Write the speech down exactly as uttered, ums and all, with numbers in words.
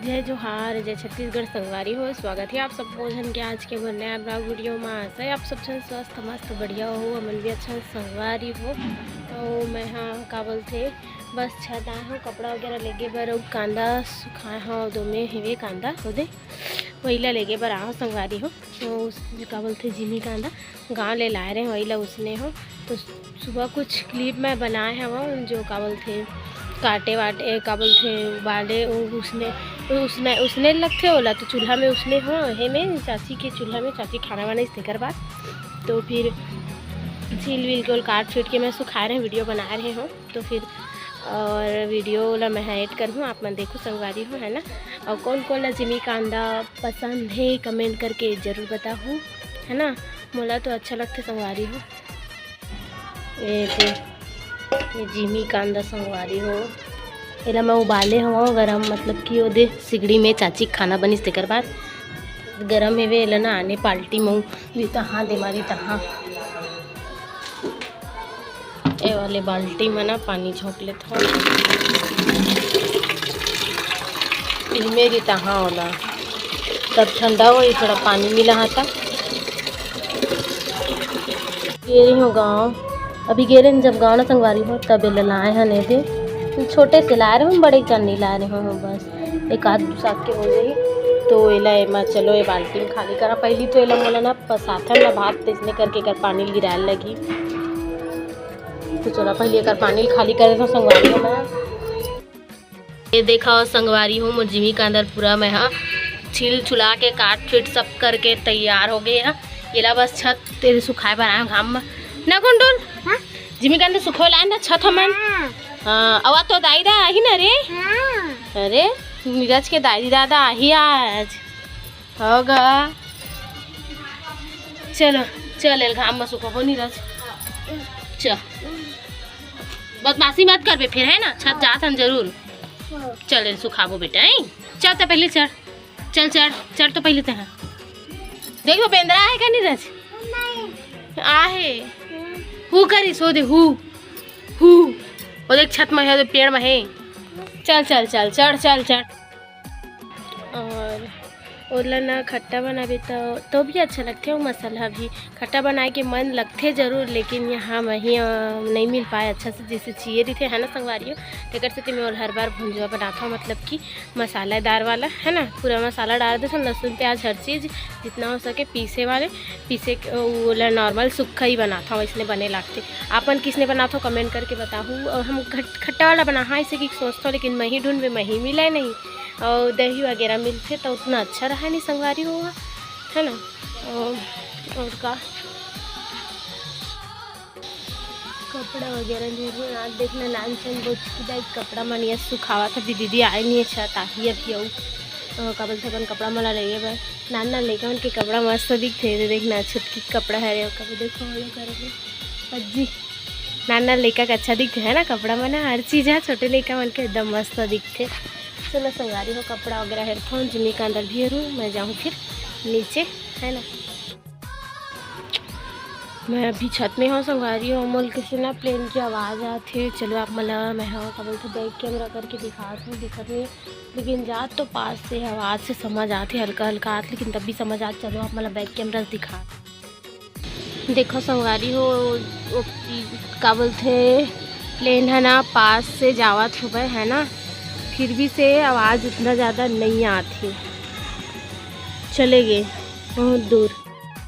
जय जोहार, जय छत्तीसगढ़ संगवारी हो। स्वागत हे आप सबो झन के आज के मोर नया vlog video मा। आशा हे आप सब झन स्वस्थ, मस्त, बढ़िया हो, हमन भी अच्छा संगवारी हो। तो मैं हा का बोलथे, बस छत आए हव कपड़ा वगैरह लेगे बर, अउ कांदा सुखाए हव, दो में हेवे कांदा ओदे, वही ला लेगे बर आए हव संगवारी हो। तो उस, का बोलथे, जिमी कांदा गांव ले लाए रहे, वही ला उसने हो। तो सुबह कुछ clip मैं बनाए हव, जो का बोलथे, काटे वाटे, का बोलथे, बाले, उ-, उसने, उसने, उसने लगथे ओला, तो चूल्हा में उसने हो, हे में चाची के चूल्हा में, चाची खाना बनाइस तेकर बाद। तो फिर छील विल के ओल काट छीट के मैं सुखाए रहे, video बनाए रहे हो। तो फिर और video ला मैं edit करहूँ, आप मन देखो संगवारी हो, है ना। और कौन कौन ला जिमी कांदा पसंद हे, comment करके जरूर बताहू, है ना। मोला तो अच्छा लगथे संगवारी हो। ये दे, ये जिमी कांदा संगवारी हो, एला मैं उबाले हव गरम, मतलब कि ओदे सिगड़ी में चाची के खाना बनिस तेकर बाद। गरम हेवे, एला ना आने पाल्टी में दी तहाँ, दे मारी तहाँ। ए वाले बाल्टी में ना पानी झोंक लेत हव। इमे दी तहाँ ओला, तब ठंडा होई, थोड़ा पानी मिला हा ता। गे रही हूँ गाँव, अभी गे रहे जब गाँव ना संगवारी हो, तब एला लाए हन एदे। छोटे से लाए रहे हूँ, बड़े कन नहीं लाए रहे हूँ, बस एक आध दू साग के हो जाही। तो एला एमा चलो, ये बाल्टी में खाली करा। पहली तो एला मोला ना पसाथन ला भात, तइसने करके एकर पानी ल गिराए लगही। तो चलो, पहली एकर पानी ल खाली कर देथव संगवारी हो मैं। ये देखा हो संगवारी हो, मोर जिमी कांदा ल पूरा मैं हा छील छुला के, काट छीट सब करके तैयार हो गे हा। एला बस छत तेरे सुखाए बर आए हव घाम में। ना गुंडुल? हाँ? जिमी कांदा सुखो लाए ना छत हमन। हाँ। हाँ, अवा तो दाई दा आही ना रे। हाँ। अरे, नीरज के दाई दादा आही आज। होगा। चलो, चल, एल घाम में सुखाबो नीरज। चल, बदमाशी मत करबे फिर, है ना? छत जात हन जरूर। चल, एल सुखाबो बेटा, हैं? चल तो पहले चढ़, चल चढ़, चढ़ तो पहले तहाँ। देख वो बेंदरा आहे का नीरज? आहे। हू करी सो दे, हू, हू। वो देख छत में है, वो पेड़ में है। चल, चल, चल, चढ़, चढ़, चढ़। और ओला ना खट्टा बनाबे तो, तो भी अच्छा लगथे, वो मसाला भी खट्टा बनाए के मन लगथे जरूर, लेकिन यहाँ वहीं, अ, नहीं मिल पाए अच्छा से, जैसे चाहिए रहिथे, है ना संगवारी हो। तेकर सेती मैं ओला हर बार भुंजवा बनाथव, मतलब कि मसालेदार वाला, है ना, पूरा मसाला डाल देथव, लहसुन, प्याज, हर चीज जितना हो सके पीसे वाले, पीसे के, ओला normal सुक्खा ही बनाथव, इसने बने लागथे। आपन किसने बनाथव, comment करके बताहू। और हम खट-, खट्टा वाला बनाहा, इसे कि सोचथव, लेकिन मही ढूंढबे, मही मिले नहीं। और दही वगैरह मिलथे तो उतना अच्छा रहा नहीं संगवारी हो, है ना। और, और का कपड़ा वगैरह नहीं है। आज देखना नान सन बोच की दाई कपड़ा मन ये सुखावा था, दीदी दी आए नहीं अच्छा ताही अभी आऊ। अ, का बोलथे अपन कपड़ा मन ला लेगे बर। नान नान लइका मन के कपड़ा मस्त दिखथे, ये देखना छुटकी के कपड़ा हरे, ओकर देखो, ये करके अज्जी। नान नान लइका के अच्छा दिखथे है ना कपड़ा मन, हर चीज है छोटे लइका मन के एकदम मस्त दिखथे। चलो संगवारी हो, कपड़ा वगैरह हेरथों, जिमी कांदा ल भी हेरू, मैं जाऊँ फिर नीचे, है ना। मैं अभी छत में हूँ संगवारी हो, मोल कैसे ना plane की आवाज़ आथे। चलो आप मन ला मैं हा का बोलथे back camera करके दिखात हूँ, दिखत नहीं, लेकिन जात तो पास से आवाज़ से समझ आथे, हल्का हल्का आथे, लेकिन तब भी समझ आथे। चलो आप मन ला back camera से दिखा देखो संगवारी हो, वो का बोलथे, plane है ना पास से जावत हुए है ना, फिर भी से आवाज़ उतना ज़्यादा नहीं आथे। चले गए बहुत दूर।